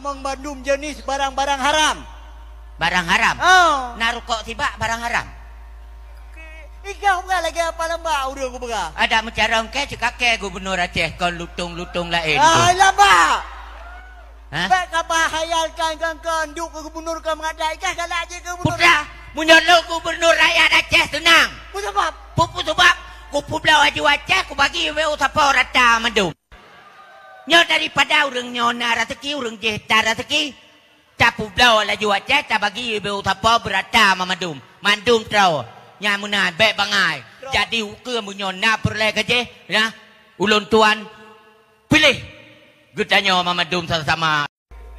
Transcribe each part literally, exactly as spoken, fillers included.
Memang bandum jenis barang-barang haram. Barang haram? Oh. Na rukok sibak barang haram? Ikah bukan lagi apa lambak ureueng ku peugah. Ada meucarong ke cekakée gubernur Aceh kon lutong-lutong laén tu. Ah, lambak. Hah? Bèk ka bahayalkan kan, kan, duek keu gubernur ka meugadai, kah galak jih keu gubernur. Putra, meunyoe lôn gubernur rakyat Aceh seunang. Peue sabab? Peue, peue sabab? Kupeubloe laju Aceh, kubagi ubé u sapo rata mandum. Nyoe daripada ureueng nyoe na raseuki, ureueng jih ta raseuki. Tapeubloe laju Aceh, tabagi ubé u sapo beurata mandum. Mandum troe. Nyang meunan bèk bangai. Jadi ukeue meunyoe na peureulèe keu jih, nah, ulôn tuan piléh geutanyoe mandum sama-sama.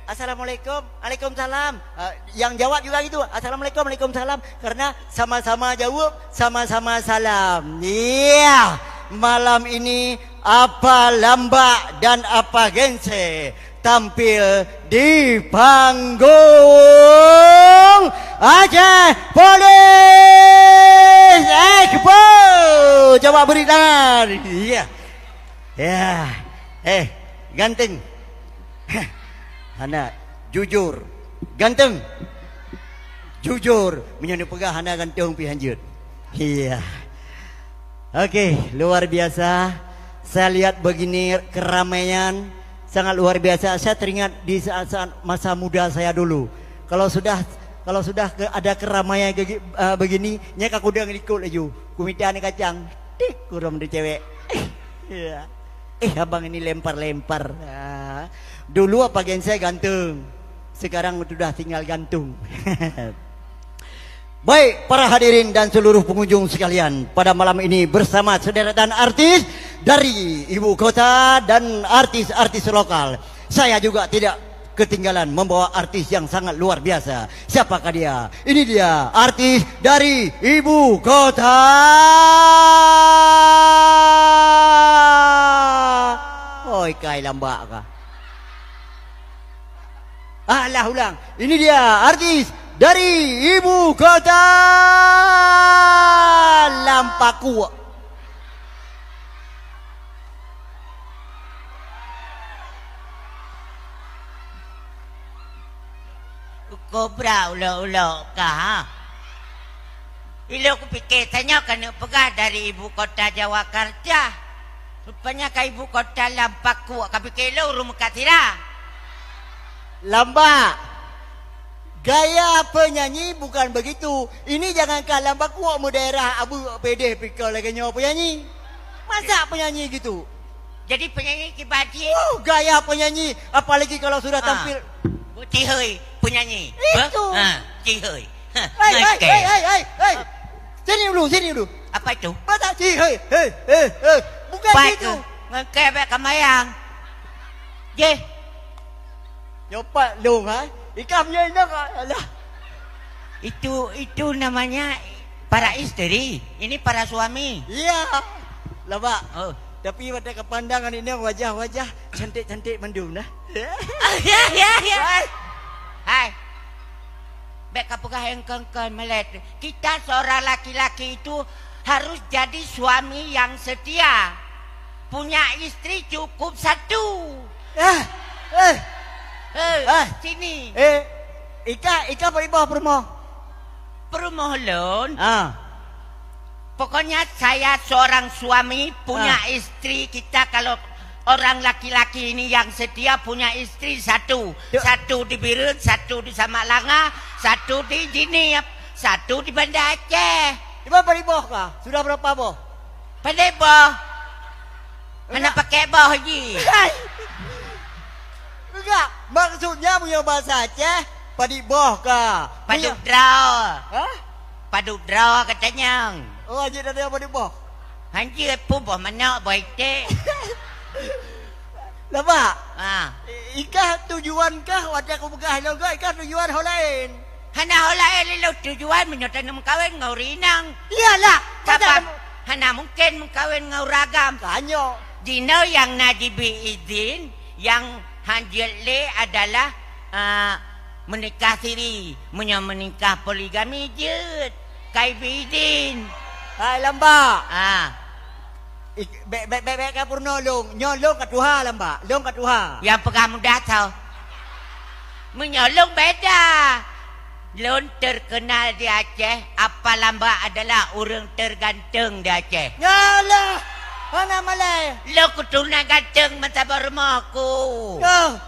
Assalamualaikum. Waalaikumsalam. Eh, yang jawab juga gitu. Assalamualaikum, waalaikumsalam. Karena sama-sama jawab, sama-sama salam. Iya. Malam ini Apa Lambak dan Apa Gense tampil di panggung Aceh Police Expo. Coba beri tangan. Iya. Ya. Eh, ganteng. Hana, jujur. Ganteng. Jujur. Meunyoe neupeugah hana ganteng pih hanjeuet. Iya. Oke, luar biasa. Saya lihat begini keramaian sangat luar biasa. Saya teringat di saat-saat masa muda saya dulu. Kalau sudah, kalau sudah ke, ada keramaian gegi-, eh, begini, nyak aku dah ngelikot laju. Kumita ni kacang. Tik, kurang tu cewek. Iya. Eh, abang ini lempar-lempar. Ah. Dulu Apa Gense ganteng. Sekarang sudah tinggal gantung. Baik, para hadirin dan seluruh pengunjung sekalian, pada malam ini bersama sederetan artis dari ibu kota dan artis-artis lokal. Saya juga tidak ketinggalan membawa artis yang sangat luar biasa. Siapakah dia? Ini dia, artis dari ibu kota. Oi, kai lambak kah? Alah, ulang. Ini dia, artis dari ibu kota, Lampakuk. Kobra ulok-ulok kah, ha? Ilok kupike tanyoe keuneuk peugah dari ibu kota Jawakarta. Rupanya ka ibu kota Lampakuk, kapike lôn ureueng meukat sira. Lambak. Gaya penyanyi bukan begitu. Ini jangankan Lampakuk, meu daerah Abeuk, Pedeh, pih ka lagèe nyoe penyanyi. Masa penyanyi gitu? Jadi penyanyi kiban cit. Uh, gaya penyanyi, apalagi kalau sudah tampil. Cihoi penyanyi. Itu. Ha, cihoi. Hei, hei, hei, hei, hei, hei. Sini dulu, sini dulu. Apa itu? Masa cihoi? Hei, hei, hei. Bukan gitu. Ngekebek kamayang. Jeh. Nyopat long, ha? Ikam nyoe inong, alah. Itu, itu namanya para isteri. Ini para suami. Iya. Lambak. Oh. Tapi watèe kapandang aneuk nyoe wajah-wajah cantik-cantik mandum nah. Ah, ya, ya, ya. Hai. Hai. Bèk kapeugah engkon-kon melet. Kita seorang laki-laki itu harus jadi suami yang setia. Punya istri cukup satu. Eh, eh. Eh, sini. Eh, ika, ika beriboh peurumoh. Peurumoh lôn. Ah. Pokoknya saya seorang suami punya istri, kita kalau orang laki-laki ini yang setia punya istri satu. Satu di Bireuen, satu di Samalanga, satu di Jeunieb, satu di Banda Aceh. Iban beriboh kah? Sudah berapa boh? Pandai boh. Hana pakai boh ji. Hai. Enggak, maksudnya punya bahasa Aceh, padit boh ka. Padub droe. Hah? Padub droe katanyong. Oh, hanjeuet ada padit boh. Hanjeuet pun boh manok, boh iték. Lambak. Ha. Ikah tujuan kah watèe kupeugah lôn kah, ikah tujuan ho laén. Hana ho laén lé lôn tujuan meunyoe tanyoe meukawen ngon ureueng inong. Iyalah, sabab hana mungken meukawen ngon ureueng agam. Tanyoe. Jinoe nyang na jibri izin, nyang hanjeuet lé adalah, ah, meunikah siri. Meunyoe meunikah poligami jeuet, kai bri izin. Hai lambak. Ah. Bèk, bèk, bèk, bèk ka peurunoe lôn. Nyoe lôn ka tuha lambak. Lôn ka tuha. Nyang peugah mudah tho. Meunyoe lôn beda. Lôn terkenal di Aceh, Apa Lambak adalah ureuëng terganteng di Aceh. Nyoe lôn, hana malée. Lôn keuturonan ganteng meusaboh rumoh ku. Nyoe,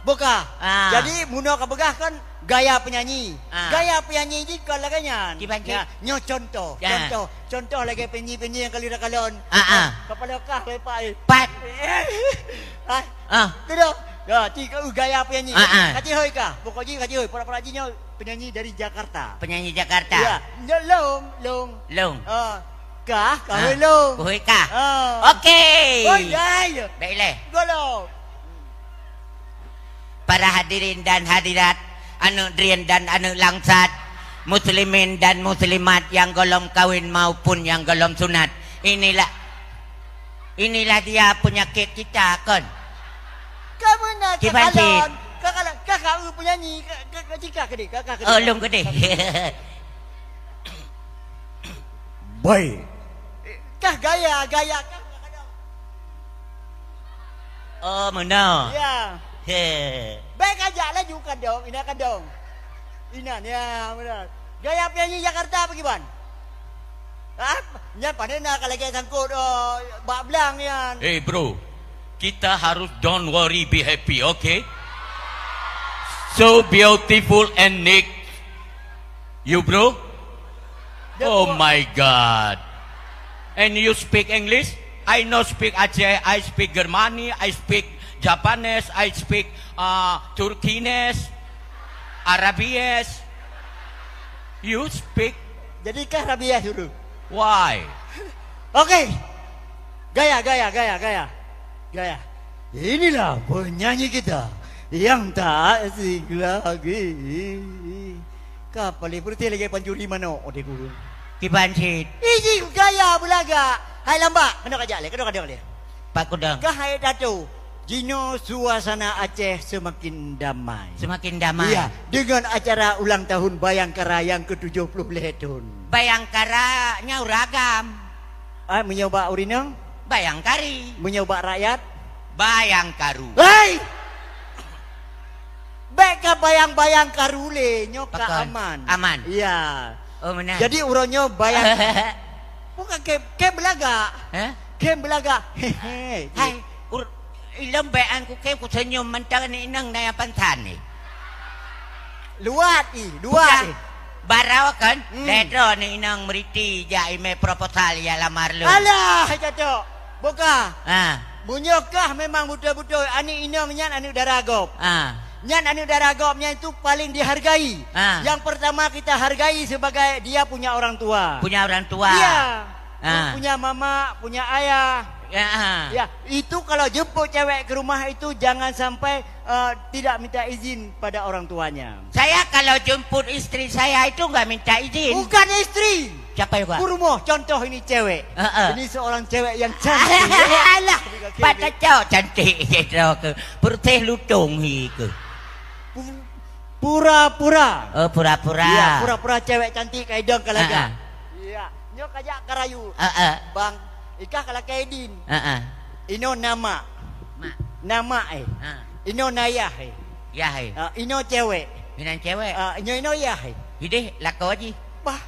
buka. Ah. Jadi, bunoe ka peugah kan gaya penyanyi. Ah. Gaya penyanyi jih kon lagée nyan. Kiban cit? Ya, nyoe contoh, Ya. contoh, contoh lagée penyanyi-penyanyi nyang ka lheueh kalon. Ah, ah. Kapala kah lepak, eh. Pat. Ah. Ah. Tu dah. Ya, ti keu gaya penyanyi. Ah, ah. Kacihôi kah? Pokok jih kacihôi. Pura-pura jih nyoe penyanyi dari Jakarta. Penyanyi Jakarta. Ya. Nyoe long, long. Long. Ah. Kah, kah Ah. long. Kuhôi kah? Ah. Oke. Oh, ya, ya. Baiklah. Golong. Para hadirin dan hadirat, aneuk drien dan aneuk langsat, muslimin dan muslimat nyang gohlom kawin maupun nyang gohlom sunat. Inilah, inilah dia penyakit kita, kon. Kamu nak Kiban cit? kakalon, kakalon, kakak penyanyi, ka, ka, ka, cika ke dek, kakak ke Oh, dek. lôn ke dek. Boy. Kah gaya, gaya, kah kadang. Oh, meunoe. Ya. He. Baik aja laju kadang, ina kadang. Ina, ya, benar. Gaya penyanyi Jakarta apa kiban? Ah, nyan pandai na kalau lagi sangkut, oh, bak belang nyan. Hey, bro. Kita harus don't worry, be happy, okay? So beautiful and neat. You, bro? Oh my God. And you speak English? I know speak Aceh, I speak Germany, I speak Japanese, I speak, uh, Turkish, Arabies. You speak? Jadi kah Arabies dulu? Why? Oke. Gaya, gaya, gaya, gaya. Gaya. Inilah penyanyi kita yang tak asing lagi. Ka paling putih lagi pancuri manok, oh, dia guru. Kiban cit. Iji gaya belaga. Hai lambak, kena kajak le, kena kajak le. Pak Kudang. Kah hai tato. Jinoe suasana Aceh semakin damai. Semakin damai. Iya, dengan acara ulang tahun Bayangkara yang ketujuh puluh leh tahun. Bayangkara nyoe ragam. Ah, meunyoe bak ureueng inong? Bayangkari. Meunyoe bak rakyat? Bayangkaru. Hei! Bèk ka bayang-bayang karu lé, nyoe ka Pakon? aman. Aman. Iya. Oh, meunan. Jadi, uroe nyoe bayang. Bukan kem, kem belagak. Hah? Kem belagak. Hehe. Hai, ur-, ilom bèk an ku kem ku senyum mantong ni inong na nyang pansan ni. Luat i, luat Bukan. i. Barau kan? Hmm. Lé droe ni inong meriti jak email proposal ya lamar lôn. Alah, cocok. Boka. Ha. Meunyoe kah memang beutôi-beutôi aneuk inong nyan aneuk dara gob. Ha. Nyan aneuk dara gob nyan itu paling dihargai. Ha. Yang pertama kita hargai sebagai dia punya orang tua. Punya orang tua. Iya. Ha. Punya mama, punya ayah. Ya, ha. Ya, itu kalau jemput cewek ke rumah itu jangan sampai, eh, tidak minta izin pada orang tuanya. Saya kalau jemput istri saya itu nggak minta izin. Bukan istri. Siapa juga? Purmo, contoh ini cewek. Heeh. Ini seorang cewek yang cantik. Alah, pada cok cantik je tau ke. Perteh lutong hi ke. Pu-, pura-pura. Oh, pura-pura. Iya, pura-pura cewek cantik ka idong ka lagak. Heeh. Iya, nyoe kajak ka rayu. Heeh. Bang, ikah ka lakèe idin. Heeh. Inoe na mak. Mak. Na mak, eh. Ha. Inoe na yah, eh. Yah, eh. Ah, inoe cewek. Inan cewek. Ah, inoe, inoe yah, eh. Ideh, lakoe jih. Bah.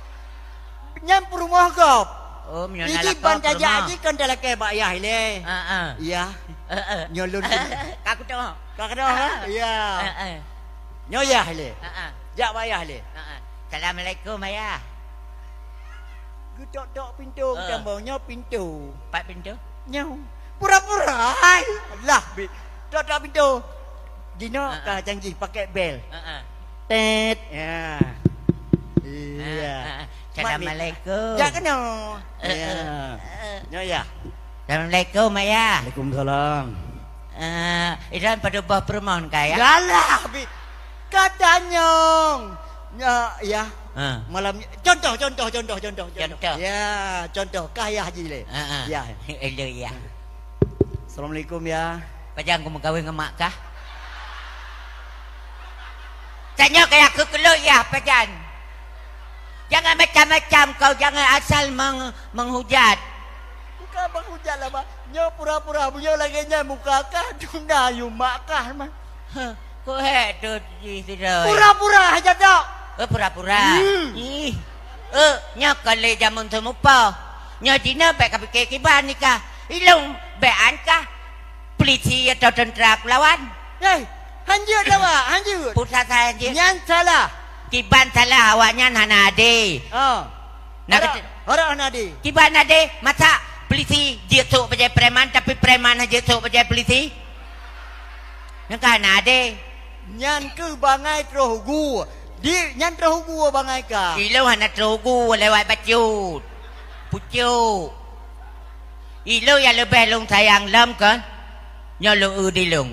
Nyan peurumoh gob. Oh, meunyoe na Idi lakoe ban tajak peurumoh. Jih kon talakèe bak yah ilèe. Ha, ha. Iya. Ha, ha. Nyoe lôn. Ka kutoh. Ka kutoh, ha? Iya. Ha, ha. Nyoe yah ilèe. Ha, ha. Jak bak yah ilèe. Ha, ha. Assalamualaikum, Ayah. Geutok-tok pintoe, Oh. Geutamong nyoe pintoe. Pat pintoe? Nyoe. Pura-pura. Hai. Alah, bi. Tok-tok pintoe. Jinoe Ha, ha. ka canggih pakai bel. Ha, ha. Tet. Ya. Iya. Ha, ha. Mat, Mit. Assalamualaikum. Jak keunoe. Eh, Ya. eh, eh. Nyoe ya. Assalamualaikum, Ayah. Waalaikumsalam. Eh, Iran pada bah permon ka, ya? Galah, Bi. Ka tanyong. Ya, ya. Ha. Malam ni, contoh, contoh, contoh, contoh, contoh. Contoh. Ya, contoh. Kah yah ji le. Ha, ha. Ya. Hello, ya. Assalamualaikum, ya. Pajan ku meukawen ngon mak kah? Tanyoe kaya keukeulok, ya, pajan. Jangan macam-macam kau, jangan asal meng-, menghujat. Bukan menghujat lah, Mak. Nyoe pura-pura, buyoe lagèe nyan muka kah, duna yue mak kah, mah. Huh. Weh, dot jih sidroe. Pura-pura hana tok. Eh, pura-pura. Hmm. Ih. Eh, nyoe kon lé jameun seumupoh. Nyoe jinoe bèk kapike kiban nikah. Ilôn bèk an kah polisi atau teuntara kulawan. Eh, hanjeuet awak, hanjeuet. Peue sa-sa hanjeuet? Nyan salah. Kiban salah, awaknyan hana adé. Oh. Nah, harap, kete- harap hana adé. Kiban adé, masa polisi jeuet sôk bajèe preman, tapi preman jeuet sôk bajèe polisi? Nyan kan hana adé. Nyan keuh bangai troh gu. Di, nyan troh gu bangai ka. Ilôn hana troh gu lewat bacut. Pucuk. Ilôn nyang leubeh lôn sayang lom kon, nyoe lôn eu di lôn.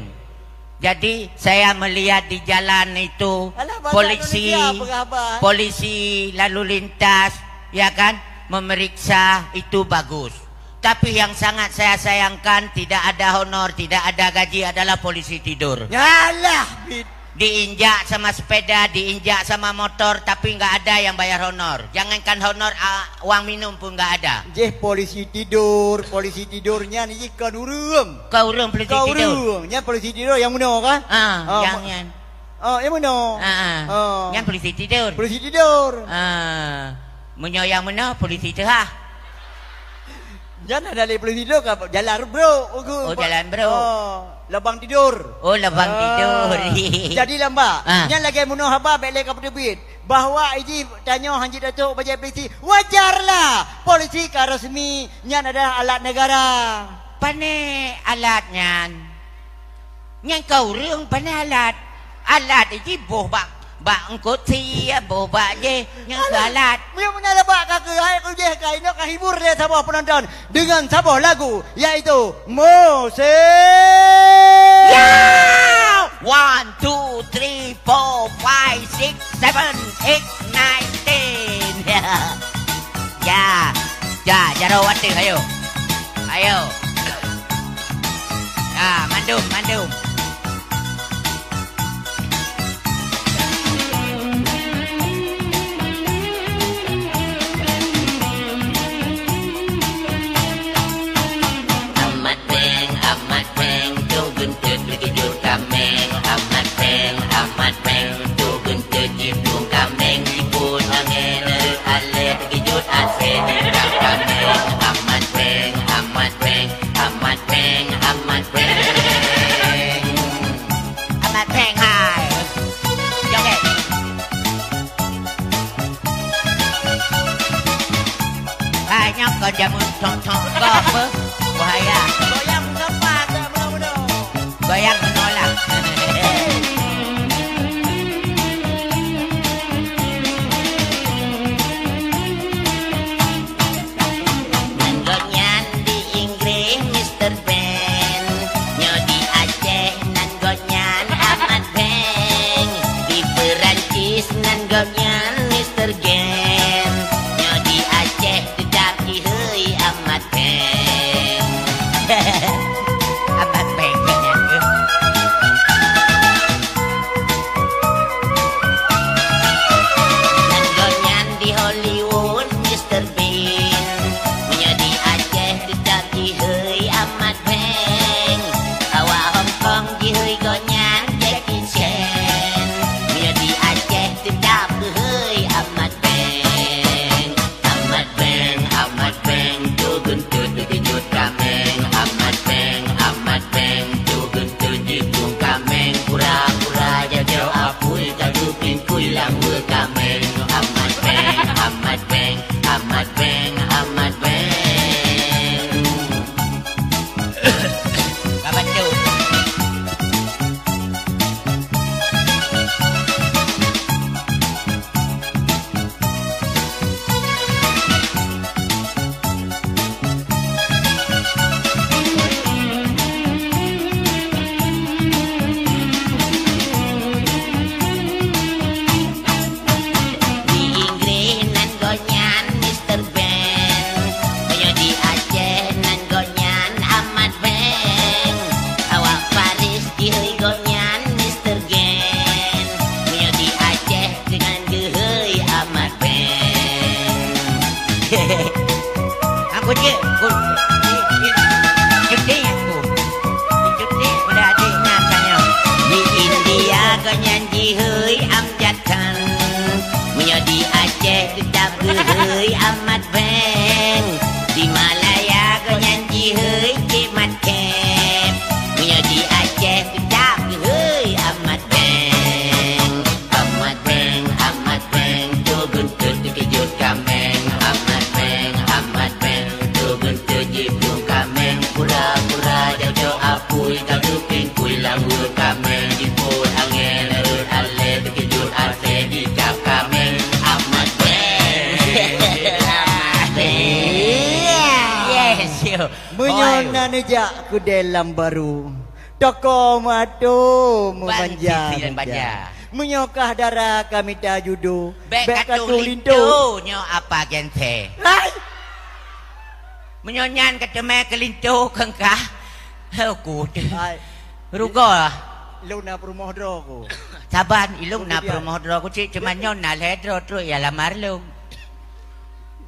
Jadi, saya melihat di jalan itu, alah, bahasa polisi, Indonesia, apa khabar? Polisi lalu lintas, ya kan, memeriksa itu bagus. Tapi yang sangat saya sayangkan, tidak ada honor, tidak ada gaji, adalah polisi tidur. Yalah, bit. Diinjak sama sepeda, diinjak sama motor, tapi nggak ada yang bayar honor. Jangankan honor, a, uang minum pun nggak ada. Jih polisi tidur, polisi tidur nyan jih kon ureueng. Kon ureueng polisi tidur. Kon ureueng. Nyan polisi tidur nyang meunoe kan? Ah, ah, nyang ma-, nyan. Oh, nyang meunoe. Ah, ah. Oh. Nyan polisi tidur. Polisi tidur. Ah. Meunyoe nyang meunoe polisi teuhah. Nyan hana lé polisi tidur ka jalan brok. Oh, jalan brok. Oh, lubang tidur. Oh, lubang tidur. Ah. Jadi lamba. Ah. Nyan lagèe meunoe haba bèk lé kapeuteubiet. Bahwa iji tanyoe hanjeuet ateueh bajèe polisi. Wajarlah. Polisi ka resmi. Nyan adalah alat negara. Pané alat nyan? Nyan kon ureueng pané alat. Alat jih boh bak, bak eungkôt sie, boh bak jih, nyan keuh alat. Meunyoe meunan bak ka keuh, hai kujih ka inoe ka hibur lé saboh penonton dengan saboh lagu, yaitu Musik. Ya! One, two, three, four, five, six, seven, eight, nine, ten. Ya, ya, jaroe watèe, ayo. Ayo. Ah, mandum, mandum. Amat péng, amat péng, teugeunteut teukeujot kaméng. Amat péng, amat péng, teugeunteut jiplueng kaméng. Jipôt angén rhot alèh, teukeujot asèe di rang kaméng. Amat péng, amat péng, amat péng, amat péng. Amat péng hai. Joget. Hai, nyoe kon jameun thok-thok gob beuh. Bahaya. Goyang meunoe lah. Nan gobnyan di Inggréh Mister Bean, nyoe di Aceh nan gobnyan Amat Beng, di Perancis nan gobnyan Mister Gen, nyoe di Aceh teutab jihôi Amat Beng. Amat Beng gobnyan, eh. Nan gobnyan di Hollywood, Mister Bean. Meunyoe di Aceh teutab jihôi Amat Beng. Awak Hong Kong jihôi gobnyan Jackie Chan. Meunyoe di Aceh teutab jihôi Meunyoe na neujak keudè lam baru, toko meuato meubanja-banja. Meunyoe kah dara ka mita judo, bèk ka tulinto. Nyoe apa gense? Hai! Meunyoe nyan ka teumè keulinto keu kah, heuku teuh. Hai. Rugoe. Lôn na peurumoh droe ku. Saban, ilôn na peurumoh droe ku cit, cuma nyoe na lhèe droe trok ya lamar lôn.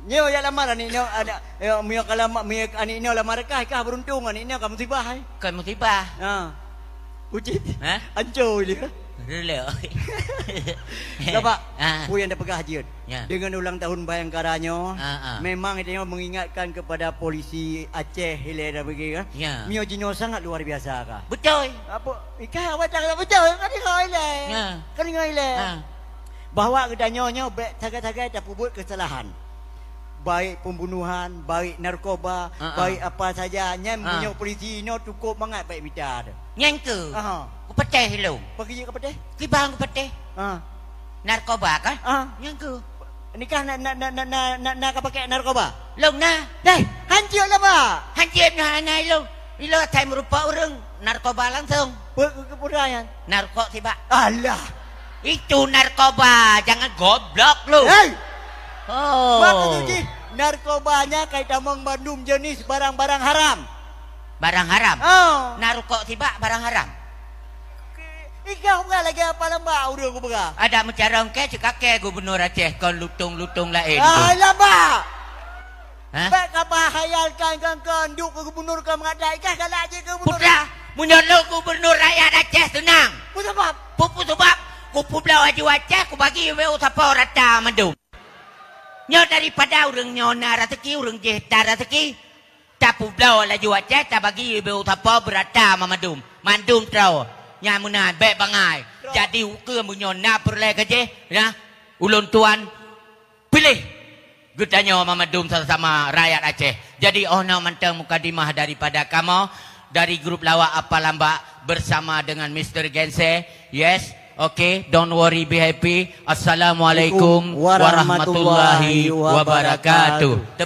Nyoe ya lamar aneuk nyoe, aneuk, ya, meunyoe ka lama-, meunyoe aneuk nyoe lamar kah, kah beruntung aneuk nyoe ka musibah, hai. Kon musibah. Ha. Ucit. Ha? Anco dia. Rela. Nampak? Ah. Peue nyang tapeugah jeuet. Ya. Dengan ulang tahun Bayangkara nyoe, ah, ah, memang itu nyoe mengingatkan kepada polisi Aceh, hilai dan begitu, kan? Ya. Mio jinoe sangat luar biasa, kah? Betul. Apa? Ikan awak tak betul, kan tengok ilai. Ya. Kan tengok ilai. Ah. Bahwa geutanyoe nyoe bèk sagai-sagai tapeubuet kesalahan. Baik pembunuhan, baik narkoba, ah, ah, baik apa saja, nyan, ah, meunyoe polisi inoe cukup mangat bèk mita tu. Nyan keuh. Aha. Kupeuteh ilôn. Peugi jeuet kupeuteh? Kiban kupeuteh. Ah. Narkoba kan? Ah. Nyan keuh. Nikah na, na, na ka pakai narkoba? Lôn na. Deh, hanjeuet lah, Pak. Hanjeuet na, na ilôn. Ilôn asai meurupa ureueng narkoba langsung. Pe-, ke-, ke-, peue nyan? Narkok sibak. Alah. Itu narkoba, jangan goblok lu. Hei! Oh. Maksud jih, narkoba nyan ka itamong bandum jenis barang-barang haram. Barang haram? Oh. Narkok sibak barang haram. Igah bukan lagi apa lamba ureueng ku peugah. Ada meucarong ke cekake gubernur Aceh kon lutong-lutong laén tu. Ah, lamba. Hah? Bèk ka bahayalkan kangkon duek keu gubernur keu meugadai kah galak jeuet keu gubernur. Putra, meunyoe lôn gubernur rakyat Aceh seunang. Peue sabab? Peue-peue sabab? Kupeubloe laju Aceh, kubagi ubé u sapo rata mandum. Nyoe daripada ureueng nyoe na raseuki, ureueng jéh ta raseuki. Tapeubloe laju Aceh, tabagi ubé u sapo beurata mandum. Mandum troe. Nyan meunan, bèk bangai. Jadi ukeue meunyoe na peureulèe keu jéh, nah, ulôn tuan piléh geutanyoe mandum sama-sama rakyat Aceh. Jadi, oh noe mantong mukadimah daripada kamoe, dari grup lawak Apa Lambak bersama dengan Mister Gense. Yes, okay, don't worry, be happy. Assalamualaikum warahmatullahi wabarakatuh.